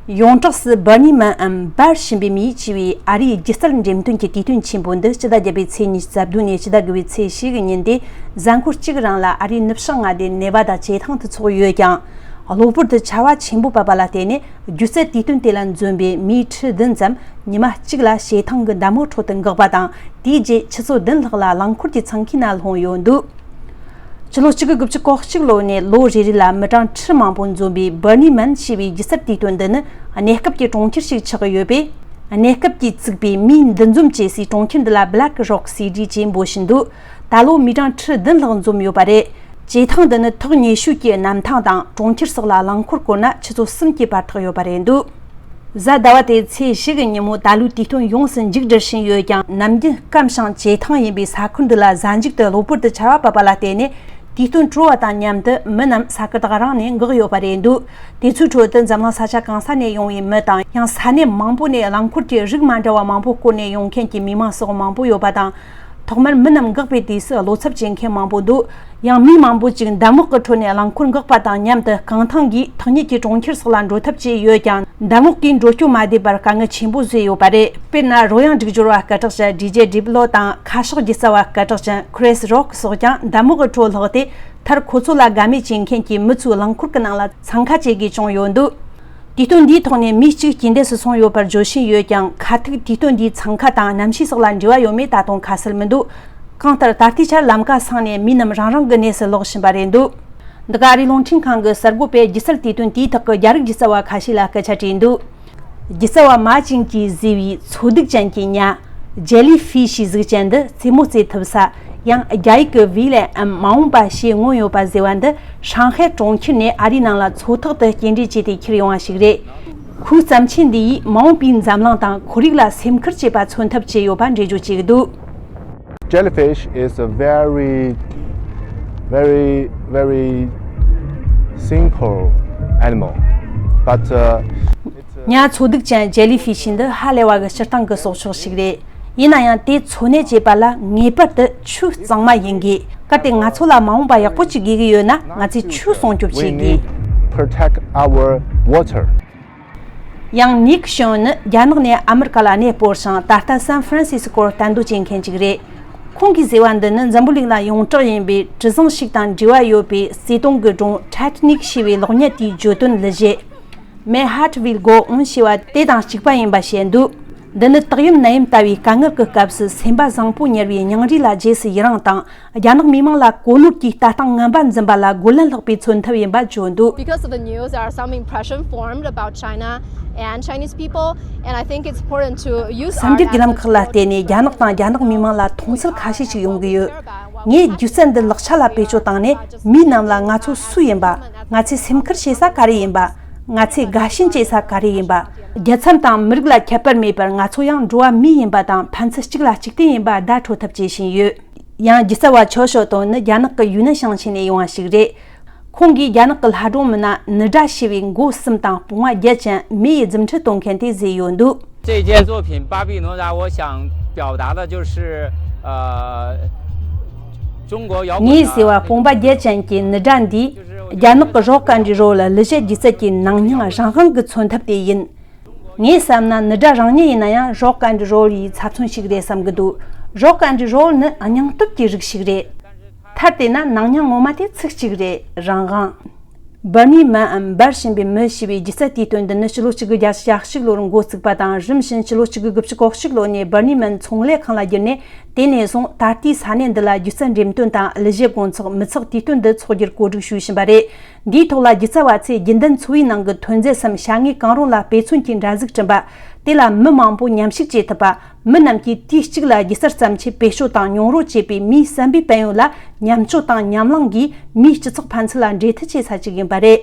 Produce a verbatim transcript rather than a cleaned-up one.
ཡོངས་གྲགས་སུ་Burning Man འམ་འབར་བཞིན་པའི་མེ་ཞེས་པའི་ཨ་རིའི་སྒྱུ་རྩལ་འགྲེམས་སྟོན་གྱི་དུས་སྟོན་ཆེན་པོ་འདི་སྤྱི་ཟླ་བརྒྱད་པའི་ཚེས་ཉི་ཤུ་རྩ་བདུན་ནས་སྤྱི་ཟླ་དགུ་པའི་ཚེས་བཞི་གི་ཉིན་ཏེ། གཟའ་འཁོར་གཅིག་རིང་ལ་ཨ་རིའི་ནུབ་བྱང་མངའ་སྡེ་ནེ་བ་ད་བྱེ་ཐང་དུ་འཚོགས་ཡོད་ཀྱང་། གློ་བུར་དུ་ཆར་པ་ཆེན་པོ་བབས་པ་ལ་བརྟེན་ནས། སྒྱུ་རྩལ་དུས་སྟོན་དེ་ལ་འཛོམས་པའི་མིའི་ཁྲི་བདུན་ཙམ་ཉི་མ་གཅིག་ལ་བྱེ་ཐང་གི་མདའ་མོ་ཁྲོད་དུ་འགག་པ་དང་། དེའི་རྗེས་ཆུ་ཚོད་བདུན་ལྷག་ལ་རླངས་འཁོར་གྱི་འཚང་ཁའི་ནང་ལྷུང་ཡོད་འདུག་ཕྱི་ལོ་གཅིག་དགུ་དགུ་བཅུ་གོ་གཅིག་ལོ་ནས་ལོ་རེ་རེ་ལ་མི་གྲངས་ཁྲི་མང་པོ་འཛོམས་པའི་Burning Man ཞེས་པའི་སྒྱུ་རྩལ་དུས་སྟོན་འདི་ནི་གནས་སྐབས་ཀྱི་གྲོང་ཁྱེར་ཞིག་ཆགས་ཀྱི་ཡོད་པས། གནས་སྐབས་ཀྱིས་བཙུགས་པའི་མིའི་འདུ་འཛོམས་ཅེས་སའི་གྲོང་ཁྱེར་འདི་ལ་Black Rock City ཅེས་འབོད་བཞིན་འདུག་ད་ལོ་མི་གྲངས་ཁྲི་བདུན་ལྷག་འཛོམས་ཡོད་པ་རེད། བྱེ་ཐང་འདི་ནི་ཐག་ཉེ་ཤོས་ཀྱི་གནམ་ཐང་དང་གྲོང་ཁྱེར་སོགས་ལ་རླངས་འཁོར་བསྐོར་ན་ཆུ་ཚོད་གསུམ་གྱི་བར་ཐག་ཡོད་པ་རེད་འདུག་གཟའ་ཟླ་བ་དེ་ཚེས་བཞི་གི་ཉིན་མོ་ད་ལོའི་དུས་སྟོན་ཡོངས་སུ་མཇུག་སྒྲིལ་བཞིན་ཡོད་ཀྱང་ནམ་རྒྱུན་སྐམ་ཞིང་བྱེ་ཐང་ཡིན་པའི་ས་ཁུལ་འདི་ལ་གཟའ་མཇུག་ཏུ་གློ་བུར་དུ་ཆར་པ་བབས་པ་ལ་བརྟེན་ནས་དུས་སྟོན་གྲོལ་བ་དང་མཉམ་དུ་མི་རྣམས་ས་ཁུལ་དག་རང་ནས་འགག་ཡོད་པ་རེད་འདུག་དེ་ཚོའི་ཁྲོད་དུ་འཛམ་གླིང་ས་ཆ་གང་ས་ནས་ཡོང་བའི་མི་དང་ཡང་ས་གནས་མང་པོ་ནས་རླངས་འཁོར་གྱི་རིགས་མ་འདྲ་བ་མང་པོ་བསྐོར་ནས་ཡོང་མཁན་གྱི་མི་མང་སོགས་མང་པོ་ཡོད་པ་དང་། ཐོག་མར་མི་རྣམས་འགག་པའི་དུས་སུ་བློ་འཚབ་བྱེད་མཁན་མང་པོ་འདུག་ཡང་མི་མང་པོ་ཅིག་མདའ་མོག་གི་ཁྲོད་ནས་རླངས་འཁོར་འགག་པ་དང་མཉམ་དུ་རྐང་ཐང་གིས་ཐག་ཉེ་གི་གྲོང་ཁྱེར་སོགས་ལ་འགྲོ་ཐབས་བྱས་ཡོད་ཀྱང་། མདའ་མོག་གིས་འགྲོ་སྐྱོད་མ་བདེ་བར་དཀའ་ངལ་ཆེན་པོ་བཟོས་ཡོད་པ་རེད། དཔེར་ན། རོལ་དབྱངས་སྒྲིག་སྦྱོར་བ་སྐད་གྲགས་ཅན་ཌི་ཇེ་ཌི་པི་ལོ་དང་། ཁ་ཕྱོགས་སྒྱུ་རྩལ་བ་སྐད་གྲགས་ཅན་Chris Rock སོགས་ཀྱང་མདའ་མོག་གི་ཁྲོད་ལྷགས་ཏེ། མཐར་ཁོ་ཚོ་ལ་དགའ་མོས་བྱེད་མཁན་གྱི་མི་ཚོའི་རླངས་འཁོར་གྱི་ནང་ལ་འཚང་ཁ་བྱེད་དགོས་བྱུང་ཡོད་འདུག་དུས་སྟོན་འདིའི་ཐོག་ནས་མི་གཅིག་རྐྱེན་འདས་སུ་སོང་ཡོད་པར་བརྗོད་བཞིན་ཡོད་ཀྱང་། ཁ་ཐུག་དུས་སྟོན་འདིའི་འཚང་ཁ་དང་གནམ་གཤིས་སོགས་ལ་འབྲེལ་བ་ཡོད་མེད་ད་དུང་ཁ་གསལ་མི་འདུག་གང་ལྟར་ད་ལྟའི་ཆར་ལམ་ཀ་སངས་ནས་མི་རྣམས་རང་རང་གི་གནས་སུ་ལོག་བཞིན་པ་རེད་འདུག་འདི་ག་ཨ་རིའི་རླུང་འཕྲིན་ཁང་གི་གསར་འགོད་པས་སྒྱུ་རྩལ་དུས་སྟོན་དེའི་ཐོག་གི་རྒྱ་རིགས་སྒྱུ་རྩལ་བ་ཁ་ཤས་ལ་སྐད་ཆ་དྲིས་འདུག་སྒྱུ་རྩལ་བ་མ་ཅིང་ཀྱིས་བཟོས་པའི་མཚོ་གདུགས་ཅན་གྱི་ཉ། Jellyfish གཟུགས་ཅན་འདི་རྩེད་མོ་རྩེ་ཐུབ་ས། ཡང་རྒྱ་ཡིག་གི་Vilain འམ་མ་འོངས་པ་ཞེས་མངོན་ཡོད་པ་ཟེར་བ་འདི། ཧྲང་ཧའེ་གྲོང་ཁྱེར་ནས་ཨ་རིའི་ནང་ལ་མཚོ་ཐོག་ཏུ་སྐྱེལ་འདྲེན་བྱས་ཏེ་ཁྱེར་ཡོང་བ་ཞིག་རེད། ཁོའི་བརྩམས་ཆོས་འདི་ཡིས་མ་འོངས་པའི་འཛམ་གླིང་དང་ཁོར་ཡུག་ལ་སེམས་ཁུར་བྱེད་པ་མཚོན་ཐབས་བྱས་ཡོད་པ་འགྲེལ་བརྗོད་བྱས་འདུག Jellyfish is a very, very, very simple animal, but uh, it's a ཉ་མཚོ་གདུགས་ཅན་Jellyfish འདི་ཧ་ལས་པ་གི་སྤྱིར་བཏང་གི་སྲོག་ཆགས་ཤིག་རེད། ཡིན་ན་ཡང་དེ་འཚོ་གནས་བྱེད་པ་ལ་ངེས་པར་དུ་ཆུ་གཙང་མ་ཡིན་དགོས། གལ་ཏེ་ང་ཚོ་ལ་མ་འོངས་པ་ཡག་པོ་ཅིག་དགོས་ཀྱི་ཡོད་ན་ང་ཚོས་ཆུ་སྲུང་སྐྱོབ་བྱེད་དགོས། Protect our water. ཡང་ནིག་ཤོན་ནི་རྒྱ་ནག་ནས་ཨ་མི་རི་ཀ་ལ་གནས་སྤོར་ཞིང་ད་ལྟ་སན་ཧྥ་རན་སི་སི་ཀོར་གཏན་སྡོད་བྱེད་མཁན་ཅིག་རེད། ཁོང་གིས་ཟེར་བ་འདི་ནི་འཛམ་བུ་གླིང་ལ་ཡོངས་གྲགས་ཡིན་པའི་གྲུ་གཟིངས་ཤིག་དང་འབྲེལ་བ་ཡོད་པའི་བརྩེ་དུང་གི་སྒྲུང་Titanic ཞེས་པའི་གློག་བརྙན་དེའི་བརྗོད་དོན་གླུ་གཞས། My Heart Will Go On ཞེས་པ་དེ་དང་གཅིག་པ་ཡིན་པ་བཤད་འདུག་འདི་ནི་དག་ཡམ་ནད་ཡམ་ལྟ་བུའི་དཀའ་ངལ་གྱི་སྐབས་སུ་སེམས་པ་བཟང་པོ་གཉེར་བའི་སྙིང་རུས་ལ་རྗེས་སུ་ཡི་རང་དང་། རྒྱ་ནག་མི་དམངས་ལ་གོ་ནོར་གྱི་ལྟ་སྟངས་ངན་པ་འཛིན་པ་ལ་རྒོལ་ལན་སློག་པའི་མཚོན་ཐབས་ཡིན་པ་བརྗོད་འདུག Because of the news, there are some impression formed about China and Chinese people, and I think it's important to use art as a tool. གསར་འགྱུར་བརྒྱུད་ལམ་ཁག་ལ་བརྟེན་ནས་རྒྱ་ནག་དང་རྒྱ་ནག་མི་དམངས་ལ་མཐོང་ཚུལ་ཁ་ཤས་ཤིག་ཡོང་གི་ཡོད། ངས་སྒྱུ་རྩལ་འདི་ལག་ཆ་ལ་བེད་སྤྱོད་བཏང་ནས་མི་རྣམས་ལ་ང་ཚོ་སུ་ཡིན་པ། ང་ཚོས་སེམས་ཁུར་བྱེད་ས་ག་རེ་ཡིན་པ། ང་ཚོས་དགའ་ཞེན་བྱེད་ས་ག་རེ་ཡིན་པ། རྒྱལ་མཚམས་དང་མི་རིགས་ལ་ཁྱད་པར་མེད་པར་ང་ཚོ་ཡང་འགྲོ་བ་མི་ཡིན་པ་དང་ཕན་ཚུན་གཅིག་ལ་གཅིག་བརྟེན་ཡིན་པ་བརྡ་འཕྲོད་ཐབས་བྱེད་བཞིན་ཡོད། ཡང་སྒྱུ་རྩལ་བ་ཆོ་ཞོ་ཏོ་ནི་རྒྱ་ནག་གི་ཡུན་ནན་ཞིང་ཆེན་ནས་ཡོང་བ་ཞིག་རེད། ཁོང་གིས་རྒྱ་ནག་གི་ལྷ་སྒྲུང་མི་སྣ་ནི་སྒྲ་ཞེས་པའི་མགོ་གསུམ་དང་དཔུང་བ་བརྒྱད་ཅན་མི་ཡི་རྫུ་འཕྲུལ་གཏོང་མཁན་དེ་བཟོས་ཡོད་འདུག这件作品《巴比伦》让我想表达的就是，呃，中国摇滚的ངས་ཟེར་བ་དཔུང་པ་བརྒྱད་ཅན་གྱི་ནི་སྒྲ་འདིས་རྒྱ་ནག་གི་རོག་ཨན་ཌི་རོལ་གླུ་གཞས་སྒྱུ་རྩལ་གྱི་ནང་སྙིང་རང་དབང་གི་མཚོན་ཐབས་དེ་ཡིན། ངས་བསམ་ན་ནི་སྒྲ་རང་ཉིད་ཡིན་ན་ཡང་རོག་ཨན་ཌི་རོལ་ཡི་ཚབ་མཚོན་ཞིག་རེད་བསམ་གྱི་འདུག་རོག་ཨན་ཌི་རོལ་ནི་སྙིང་སྟོབས་ཀྱི་རིགས་ཤིག་རེད། མཐར་དེ་ན་ནང་སྙིང་ངོ་མ་དེ་ཚིག་གཅིག་རེད། རང་དབང་། Burning Man འམ་འབར་བཞིན་པའི་མི་ཞེས་པའི་སྒྱུ་རྩལ་དུས་སྟོན་འདི་ནི་ཕྱི་ལོ་གཅིག་དགུ་བརྒྱད་ཅུ་གྱ་གཅིག་ལོར་འགོ་བཙུགས་པ་དང་། རིམ་བཞིན་ཕྱི་ལོ་གཅིག་དགུ་དགུ་བཅུ་གོ་གཅིག་ལོ་ནས་Burning Man ཚོང་ལས་ཁང་ལ་བསྒྱུར་ནས། དེ་ནས་བཟུང་ད་ལྟའི་ས་གནས་འདི་ལ་སྒྱུ་རྩལ་འགྲེམས་སྟོན་དང་གླུ་གཞས་དགོང་ཚོགས་མི་ཚོགས་དུས་སྟོན་འདི་འཚོགས་རྒྱུར་གོ་སྒྲིག་ཞུས་བཞིན་པ་རེད། འདིའི་ཐོག་ལ་སྒྱུ་རྩལ་བ་ཚོས་རྒྱུན་ལྡན་འཚོ་བའི་ནང་གི་ཐོན་རྫས་སམ་བྱ་དངོས་གང་རུང་ལ་དཔེ་མཚོན་གྱི་འདྲ་གཟུགས་བསྐྲུན་པ། དེ་ལ་མི་མང་པོ་མཉམ་ཞུགས་བྱེད་ཐུབ་པ། མི་རྣམས་ཀྱིས་དུས་གཅིག་ལ་སྒྱུ་རྩལ་བརྩམས་ཆོས་བེད་སྤྱོད་དང་མྱོང་རོལ་བྱེད་པའི་མིའི་བསམ་པའི་དཔལ་ཡོན་ལ་ཉམས་སྤྱོད་དང་ཉམས་བླངས་ཀྱིས་མིའི་སྤྱི་ཚོགས་ཕན་ཚུན་ལ་འབྲེལ་མཐུད་བྱེད་ས་ཅིག་ཡིན་པ་རེད།